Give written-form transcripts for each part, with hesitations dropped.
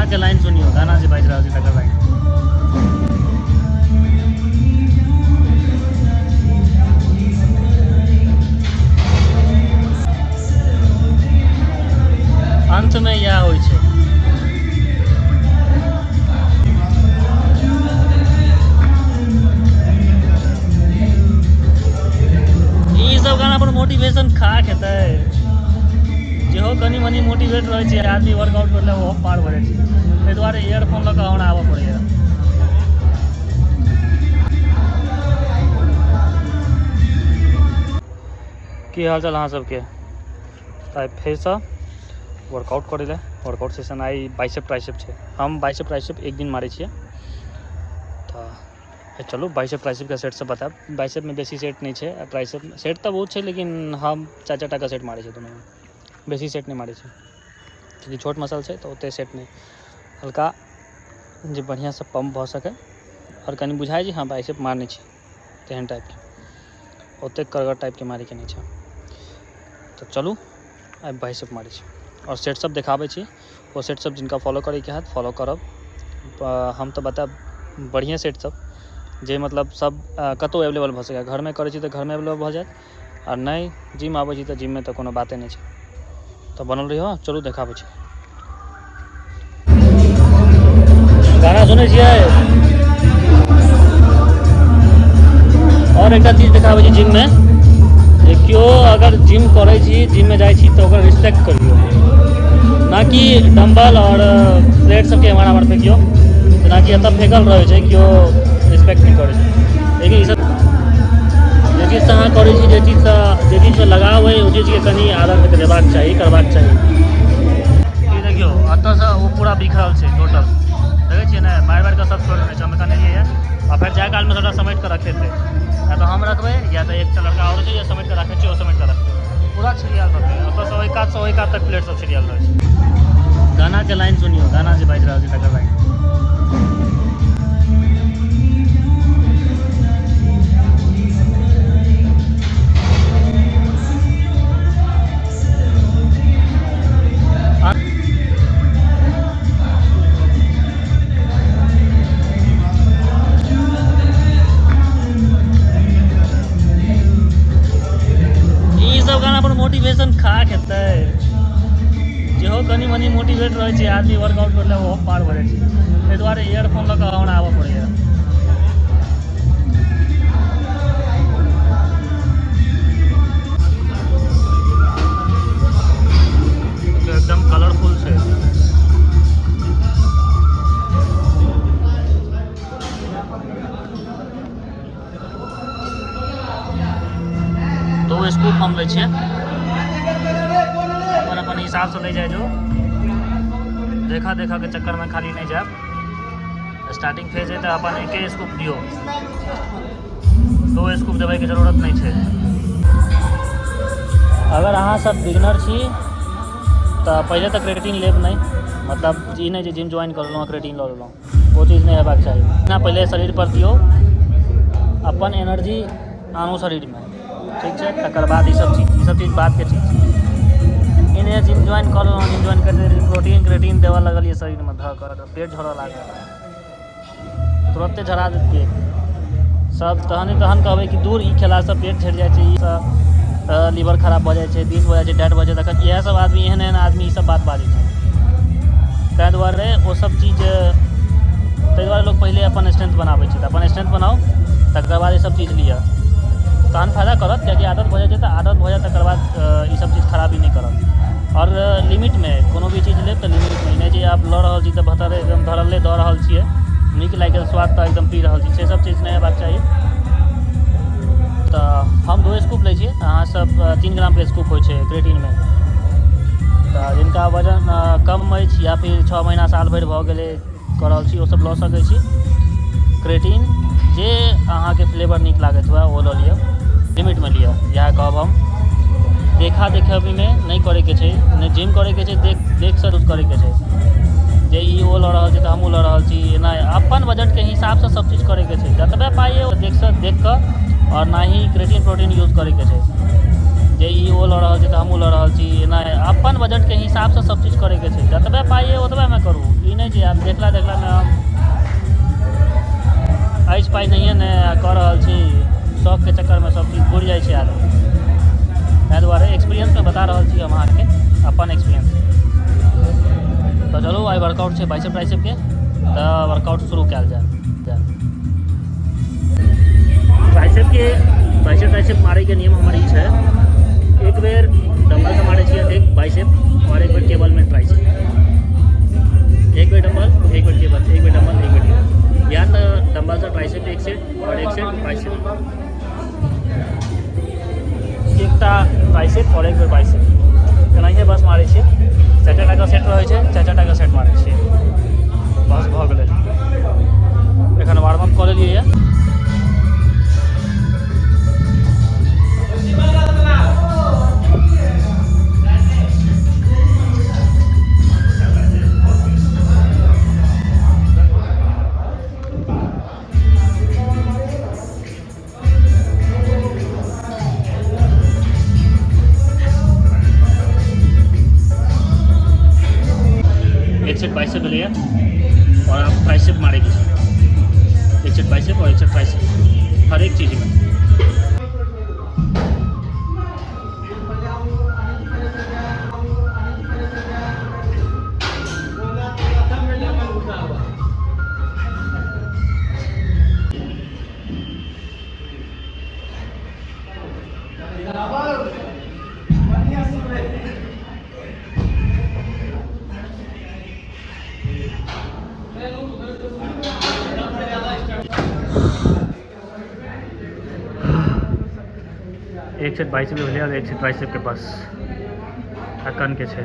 गाना के लाइन सुनियो, गाना जे बाजि रहल छै तकर लाइन। अंत में इएह होइ छै। ई सब गाना पर मोटिवेशन खा खेतै, जेहो कनि मनि मोटिवेट रहै छै आदमी वर्कआउट करले ओहो पार भऽ जाइ छै। ताहि दुआरे इयरफोन लऽ कऽ हमरा आबऽ पड़ैया। की हाल चाल अहाँ सबके? तऽ आइ फेरसँ वर्कआउट करै लए वर्कआउट सेशन। आइ बाइसेप ट्राइसेप छै। हम बाइसेप ट्राइसेप एक दिन मारै छियै। तऽ चलू बाइसेप ट्राइसेपके सेट सब बतायब। बाइसेपमे बेसी सेट नहि छै आ ट्राइसेप सेट तऽ बहुत छै, लेकिन हम चारि चारि टाके सेट मारै छियै दुनूमे, बेसी सेट नहि मारै छियै, कियाकि छोट मसल छै तऽ ओतेक सेट नहि, हल्का जे बढ़िआँसँ पम्प भऽ सकै आओर कनि बुझाइ जे हँ बाइसेप मारने छी तेहन टाइपके, ओतेक कड़गर टाइपके मारैके नहि छै। तऽ चलू आइ बाइसेप मारै छी आओर सेट सब देखाबै छी। ओ सेट सब जिनका फॉलो करैके हैत फॉलो करब। हम तऽ बतायब बढ़िआँ सेट सब जे मतलब सब कतहु एवेलेबल भऽ सकैए। घरमे करै छी तऽ घरमे एवेलेबल भऽ जायत, आओर नहि जिम आबै छी तऽ जिममे तऽ कोनो बाते नहि छै। तऽ बनल रहियौ, चलू देखाबै छी। गाना सुनै छियै आओर एकटा चीज देखाबै छी जिममे जे केओ अगर जिम करै छी, जिममे जाइ छी तऽ ओकर रिस्पेक्ट करियौ, ना कि डम्बल आओर प्लेट सबके एम्हर आम्हर फेकियौ, जेनाकि एतऽ फेकल रहै छै, केओ रिस्पेक्ट नहि करै छै। लेकिन ईसब जे चीजसँ अहाँ करै छी, जे चीजसँ लगाव अइ, ओ चीजके कनि आदर देबाक चाही, करबाक चाही। ई देखियौ, एतऽसँ ओ पूरा बिखरल छै टोटल, देखै छियै ने? मारि मारि कऽ सब छोड़ि देने छै। हम एखन एलियै आ फेर जाय कालमे सबटा समेट कऽ रखेतै, या तऽ हम रखबै या तऽ एकटा लड़का आओर छै जे समेट कऽ राखै छै, ओ समेट कऽ रखतै। पूरा छिड़ियाल रहतै, ओतऽसँ ओहि कातसँ ओहि कात तक प्लेट सब छिड़ियाल रहै छै। गानाके लाइन सुनियौ, गाना जे बाजि रहल छै तकर लाइन। ई सब गाना पर मोटिवेशन खा खेतै, जेहो कनि मनि मोटिवेट रहै छै आदमी वर्कआउट करले ओहो पार भऽ जाइ छै। ताहि दुआरे इयरफोन लऽ कऽ हमरा आबऽ पड़ैया। एकदम कलरफुल छै। दो स्कूप हम लै छियै, अपन अपन हिसाबसँ लै जाइ जो, देखा देखा के चक्करमे खाली नहि जायब। स्टार्टिंग फेज है तऽ अपन एके स्कूप दियौ, दो स्कूप देबैके जरूरत नहि छै। अगर अहाँ सब बिगनर छी तऽ पहिले तऽ क्रेटिन लेब नहि, मतलब ई नहि जे जिम ज्वाइन कर लेलहुँ, क्रेटिन लऽ लेलहुँ, ओ चीज नहि हेबाक चाही ना। पहिले शरीर पर दियौ, अपन एनर्जी आनू शरीरमे, ठीक छै? तकर बाद ईसब चीज बादके चीज। एने जिम ज्वाइन कऽ लेलहुँ, जिम ज्वाइन करिते प्रोटीन क्रेटिन देबऽ लगलियै शरीरमे धऽ कऽ, पेट झड़ऽ लागल, तुरन्ते झड़ा देत पेट सब। तहन तहन कहबै कि दूर, ई खेलासँ पेट झड़ि जाइ छै, ई सब लीवर खराब भऽ जाइ छै, दिस भऽ जाइ छै, that भऽ जाइ छै। तखन इएह सब आदमी, एहन एहन आदमी ई सब बात बाजै छै। ताहि दुआरे ओ सब चीज, ताहि दुआरे लोक पहिले अपन स्ट्रेंथ बनाबै छै। तऽ अपन स्ट्रेंथ बनाउ, तकर बाद ई सब चीज लिअ, तहन फायदा करत, कियाकि आदत भऽ जाइ छै। तऽ आदत भऽ जायत तकर बाद ई सब चीज खराबी नहि करत। आओर लिमिटमे कोनो भी चीज लेब तऽ लिमिटमे, नहि जे आब लऽ रहल छी तऽ भतर एकदम धड़ल्ले दऽ रहल छियै, नीक लागि गेल स्वाद तऽ एकदम पी रहल छी, से सब चीज नहि हेबाक चाही। तऽ हम 2 स्कूप लै छी, अहाँ सब 3 ग्रामके स्कूप होइ छै क्रेटिनमे। तऽ जिनका वजन कम अछि या फिर 6 महीना साल भरि भऽ गेलै कऽ रहल छी, ओसब लऽ सकै छी क्रेटिन। जे अहाँके फ्लेवर नीक लागैत हुए ओ लऽ लिअ, लिमिटमे लिअ, इएह कहब हम। देखा देखाबीमे नहि करैके छै, नहि जिम करैके छै, देख देखसँ यूज करैके छै जे ई ओ लऽ रहल छै तऽ हमहूँ लऽ रहल छी। एना अपन बजटके हिसाबसँ सब चीज करैके छै, जतबे पाइ अइ देखसँ देख कऽ, आओर ना ही क्रेटिन प्रोटीन यूज करैके छै। जे ई ओ लऽ रहल छै तऽ हमहूँ लऽ रहल छी। नहि, अपन बजटके हिसाबसँ सब चीज करैके छै। जतबे पाइ अइ ओतबेमे करू। ई नहि जे आब देखला देखलामे हम अछि पाइ नहिए ने आ कऽ रहल छी, शौकके चक्करमे सब चीज बुड़ि जाइ छै आदमी। ताहि दुआरे एक्सपीरियंसमे बता रहल छी हम अहाँके अपन एक्सपीरियंस। तऽ चलू, आइ वर्कआउट छै बाइसेप ट्राइसेपके, तऽ वर्कआउट शुरू कयल जाय। ट्राइसेपके, बाइसेप ट्राइसेप मारैके नियम हमर ई छै, एक बेर डम्बलसँ मारै छियै एक बाइसेप आओर एक बेर केबलमे ट्राइसेप। एक बेर डम्बल, एक बेर केबल, एक बेर डम्बल, एक बेर केबल। या तऽ डम्बलसँ ट्राइसेप एक सेट आओर एक सेट बाइसेप, एकटा ट्राइसेप आओर एक बेर बाइसेप, एनाहिए बस मारै छियै। चारि चारि टाके सेट रहै छै, चारि चारि टाके सेट मारै छियै, बस भऽ गेलै। एखन वार्म अप कऽ लेलियै यऽ। एक सेट बाइसेप भेलैए आओर आब ट्राइसेप मारैके छै। एक सेट बाइसेप आओर एक सेट ट्राइसेप हरेक चीजमे। एक सेट बाइसेप भेलै आओर एक सेट ट्राइसेपके बस अखन के छै।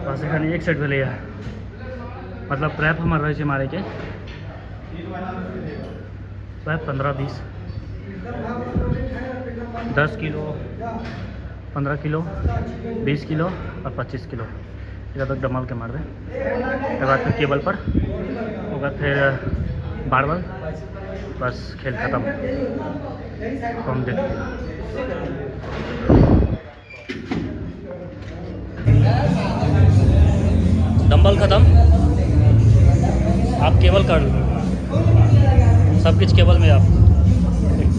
बस एखन एक सेट भेलैए। मतलब रैप हमर रहै छै मारैके वएह 15 20, 10 किलो, 15 किलो, 20 किलो आओर 25 किलो। एकरा तक डम्बलके मारबै, तकर बाद फेर केबल पर, ओकर बाद फेर बारबल, बस खेल खतम। हम देख लियौ। डम्बल खत्म, आप केबल कर लो। सब किछु केबलमे। आब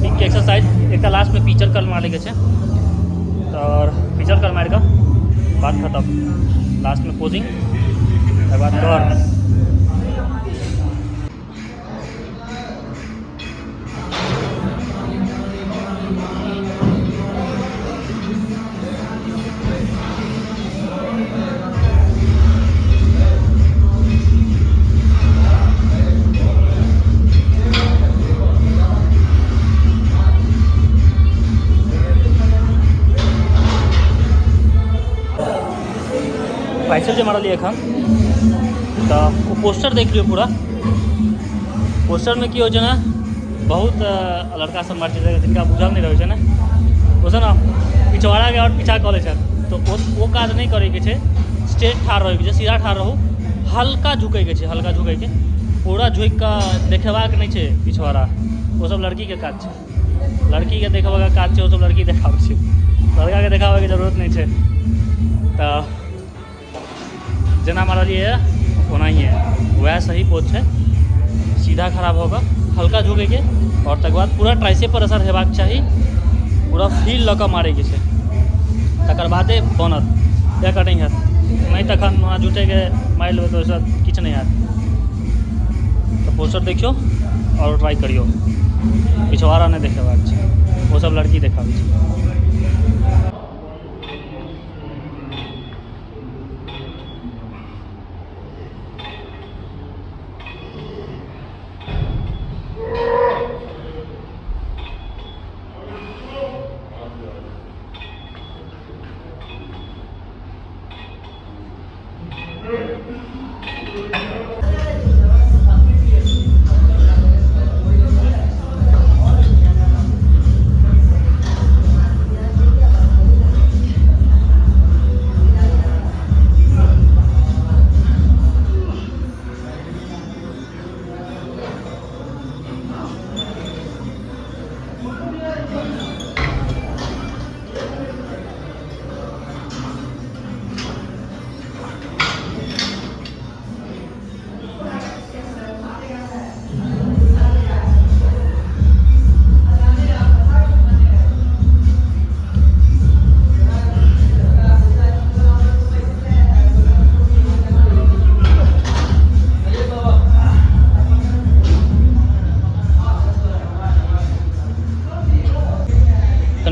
पिक एक्सरसाइज एकटा लास्टमे प्रीचर कर्ल मारैके छै, तऽ प्रीचर कर्ल मारि कऽ बात खतम। लास्टमे पोजिंग, तकर बाद घर। बाइसेप जे मारलियै एखन, तऽ ओ पोस्टर देख लियौ पूरा। पोस्टरमे की होइ छै ने, बहुत लड़का सब मारै छै, जिनका बुझल नहि रहै छै ने, ओ सब ने पिछवाड़ाके आओर पीछा कऽ लै छथि। तऽ ओ काज नहि करैके छै। स्ट्रेट ठाढ़ रहैके छै, सीधा ठाढ़ रहू, हल्का झुकैके छै, हल्का झुकैके, पूरा झुकि कऽ देखेबाक नहि छै पिछवाड़ा। ओ सब लड़कीके काज छै, लड़कीके देखेबाक काज छै। ओ सब लड़की देखाबै छै, लड़काके देखाबैके जरूरत नहि छै। तऽ जेना मारलियै ओनाहिए वएह सही पोज छै। सीधा खड़ा भऽ कऽ हल्का झुकैके आओर तकर बाद पूरा ट्राइसेप पर असर हेबाक चाही, पूरा फील लऽ कऽ मारैके छै, तकर बादे बनत या कटिंग हैत। नहि तखन अहाँ झूठेके मारि लेबै तऽ ओहिसँ किछु नहि हैत। तऽ पोस्टर देखियौ आओर ट्राइ करियौ। पिछवाड़ा नहि देखेबाक छै, ओ सब लड़की देखाबै छै।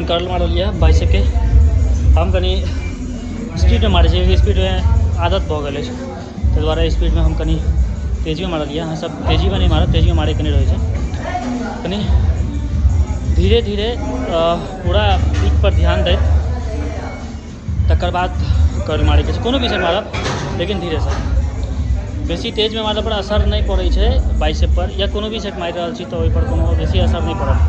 कर्ल मारल यऽ बाइसेपके। हम कनि स्पीडमे मारै छी, स्पीडमे आदत भऽ गेल अछि, ताहि दुआरे स्पीडमे हम कनि तेजीमे मारल यऽ। अहाँसब तेजीमे नहि मारब, तेजीमे मारैके नहि रहै छै, कनि धीरे धीरे पूरा पीक पर ध्यान दैत तकर बाद कर्ल मारैके छै। कोनो भी सेट मारब लेकिन धीरेसँ, बेसी तेजमे मारला पर असर नहि पड़ै छै बाइसेप पर, या कोनो भी सेट मारि रहल छी तऽ ओहिपर कोनो बेसी असर नहि पड़त।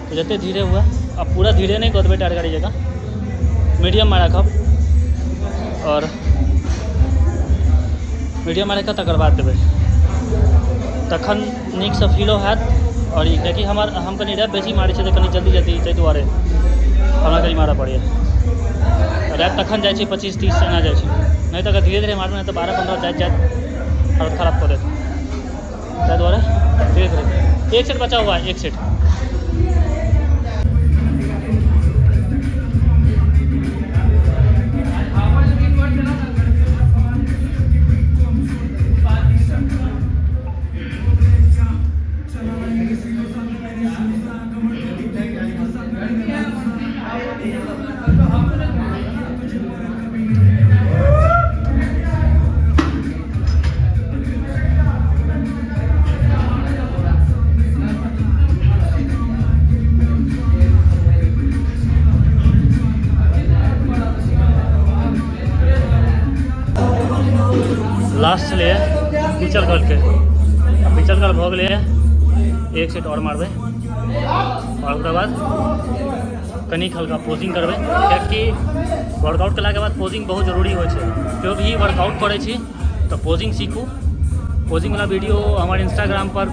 तऽ जतेक धीरे हुए, आ पूरा धीरे नहि कऽ देबै टायर गाड़ी जकाँ, मीडियममे राखब आओर मीडियममे राखि कऽ तकर बाद देबै, तखन नीकसँ फीलो हैत। आओर ई कियाकि हम कनि रैप बेसी मारै छियै तऽ कनि जल्दी जल्दी, ताहि दुआरे हमरा कनि मारऽ पड़ैए। रैप तखन जाइ छै 25-30 एना जाइ छै, नहि तऽ अगर धीरे धीरे मारबै ने तऽ 12-15 जाइत जाइत हालत खराब कऽ देत। ताहि दुआरे धीरे धीरे। एक सेट बचा हुआ है, एक सेट। लास्ट छलैए पिचर कर्लके, आ पिचर कर्ल भऽ गेलैए। एक सेट आओर मारबै आओर ओकरा बाद कनिक हल्का पोजिंग करबै, कियाकि वर्कआउट केलाके बाद पोजिंग बहुत जरूरी होइ छै। केओ भी वर्कआउट करै छी तऽ पोजिंग सीखू। पोजिंगवला वीडियो हमर इंस्टाग्राम पर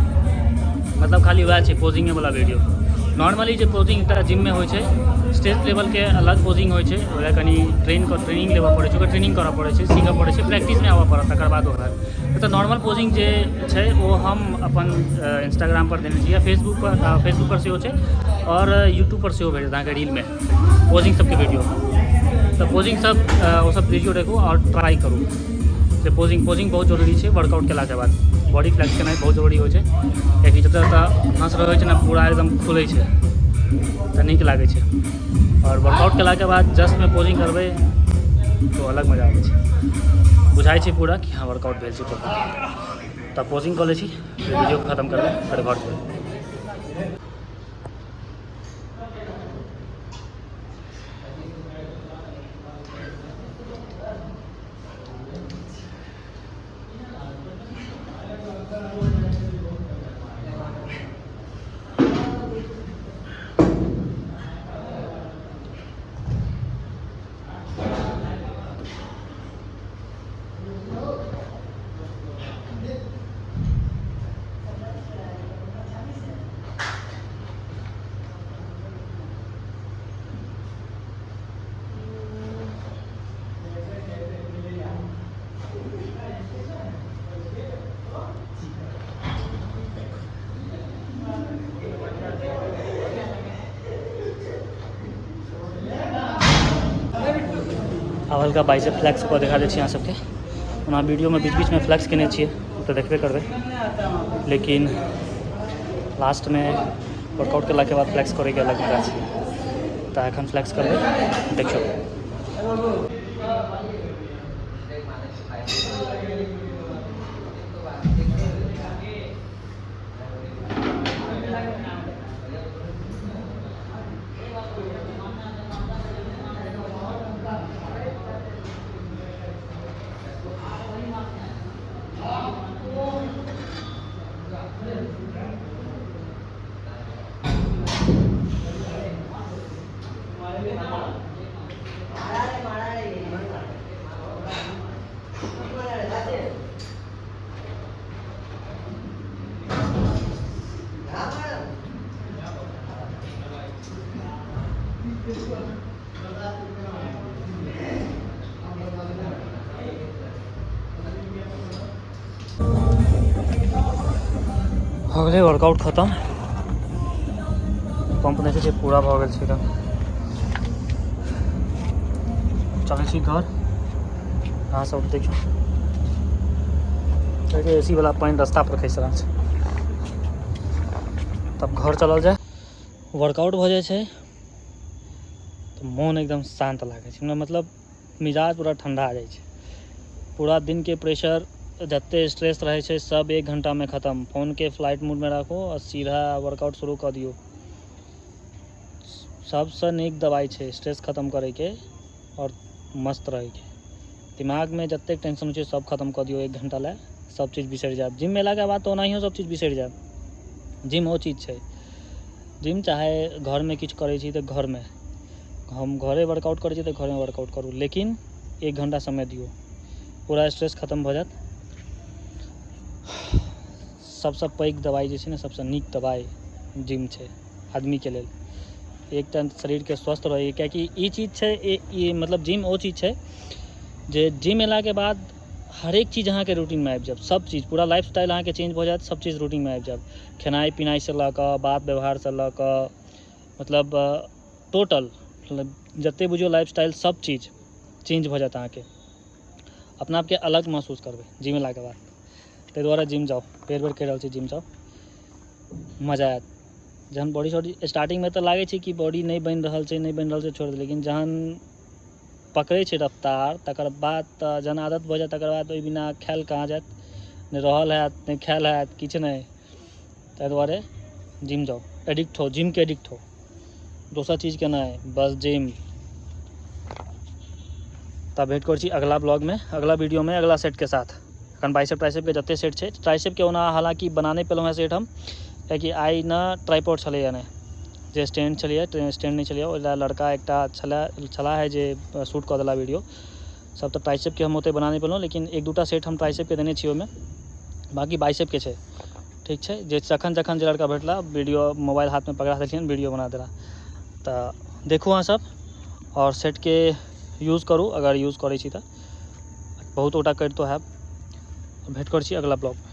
मतलब खाली वएह छै, पोजिंगेवला वीडियो। नॉर्मली जे पोजिंग एकटा जिममे होइ छै, स्टेट लेवलके अलग पोजिंग होइ छै, ओकरा कनि ट्रेनिंग लेबऽ पड़ै छै, ओकर ट्रेनिंग करऽ पड़ै छै, सीखऽ पड़ै छै, प्रैक्टिसमे आबऽ पड़त, तकर बाद ओकरा। तऽ नॉर्मल पोजिंग जे छै ओ हम अपन इंस्टाग्राम पर देने छी, फेसबुक पर सेहो छै आओर यूट्यूब पर सेहो भेटत अहाँके रीलमे पोजिंग सबके वीडियो। तऽ पोजिंग सब ओ सब वीडियो देखू आओर ट्राई करू जे पोजिंग बहुत जरूरी छै। वर्कआउट केलाके बाद बॉडी फ्लेक्स केनाइ बहुत जरूरी होइ छै, कियाकि जतऽ जतऽ नस रहै छै ने पूरा एकदम खुलै छै तऽ नीक लागै छै। आओर वर्कआउट केलाके बाद जस्टमे पोजिंग करबै तऽ अलग मजा आबै छै, बुझाइ छै पूरा कि हँ वर्कआउट भेल छै प्रॉपर। तऽ पोजिंग कऽ लै छी, वीडियो खतम करबै, फेर घर जेबै। आब हल्का बाइसेप फ्लैक्स कऽ देखा दै छी अहाँ सबके। ओना वीडियोमे बीच बीचमे फ्लैक्स केने छियै तऽ देखबे करबै, लेकिन लास्टमे वर्कआउट केलाके बाद फ्लैक्स करैके अलग मजा छै। तऽ एखन फ्लैक्स करबै, देखियौ। भऽ गेलै वर्कआउट खतम। पम्प देखै छियै, पूरा भऽ गेल छै एकदम। चलै छी घर। अहाँ सब देखियौ, एसी वाला पानि रास्ता पर खसि रहल छै। तब घर चलल जाय। वर्कआउट भऽ जाइ छै। तऽ मोन एकदम शान्त लागै छै। हमरा मतलब मिजाज पूरा ठण्डा जाइ छै। पूरा दिनके प्रेशर, जते स्ट्रेस रहै छै, सब एक घण्टामे खतम। फोनके फ्लाइट मोडमे राखू आ सीधा वर्कआउट शुरू कऽ दियौ। सबसँ नीक दवाइ छै स्ट्रेस खतम करैके आओर मस्त रहैके। दिमागमे जतेक टेंशन होइ छै, सब खतम कऽ दियौ। एक घण्टा लए सब चीज बिसरि जायब। जिम एलाके बाद तऽ ओनाहियो सब चीज बिसरि जायब। जिम ओ चीज छै। जिम चाहे घरमे किछु करै छी तऽ घरमे, हम घरे वर्कआउट करै छी तऽ घरमे वर्कआउट करू, लेकिन एक घण्टा समय दियौ, पूरा स्ट्रेस खतम भऽ जायत। सबसँ पैघ दवाइ जे छै ने, सबसँ नीक दवाइ जिम छै आदमीके लेल, एकटा शरीरके स्वस्थ रहै, कियाकि ई चीज छै, ई मतलब जिम ओ चीज छै जे जिम एलाके बाद हरेक चीज अहाँके रूटीनमे आबि जायत। सब चीज, पूरा लाइफ स्टाइल अहाँके चेंज भऽ जायत। सब चीज रूटीनमे आबि जायत, खेनाइ पिनाइसँ लऽ कऽ, बात व्यवहारसँ लऽ कऽ, मतलब टोटल, मतलब जतेक बुझियौ लाइफ स्टाइल, सब चीज चेंज भऽ जायत अहाँके। अपना आपके अलग महसूस करबै जिम एलाके बाद। ताहि दुआरे जिम जाउ। बेर बेर कहि रहल छी, जिम जाउ, मजा आयत। जहन बॉडी शॉडी, स्टार्टिंगमे तऽ लागै छै कि बॉडी नहि बनि रहल छै, नहि बनि रहल छै, छोड़ि दे। लेकिन जहन पकड़ै छै रफ्तार, तकर बाद तऽ जहन आदत भऽ जायत, तकर बाद ओहि बिना खायल कहाँ जायत? नहि रहल हैत, नहि खायल हैत, किछु नहि। ताहि दुआरे जिम जाउ, एडिक्ट हो, जिमके एडिक्ट हो, दोसर चीजके नहि, बस जिम। तऽ भेँट करै छी अगला ब्लॉगमे, अगला वीडियोमे, अगला सेटके साथ। एखन बाइसेप ट्राइसेपके जते सेट छै, ट्राइसेपके ओना हालाँकि बना नहि पेलहुँ हेँ सेट हम, कियाकि आइ ने ट्राइपॉड छलैए, नहि जे स्टैंड छलैए, स्टैंड नहि छलैए। ओहि लए लड़का एकटा छलै, छलाह हे जे शूट कऽ देला वीडियो सब। तऽ ट्राइसेपके हम ओतेक बना नहि पेलहुँ, लेकिन एक दूटा सेट हम ट्राइसेपके देने छी ओहिमे। बाँकी बाइसेपके छै, ठीक छै, जे जखन जखन जे लड़का भेटला, वीडियो मोबाइल हाथमे पकड़ा देलियनि, वीडियो बना देला। तऽ देखू अहाँ सब आओर सेटके यूज करू, अगर यूज करै छी तऽ। बहुत गोटा करितो हैब। भेँट करै छी अगला ब्लॉगमे।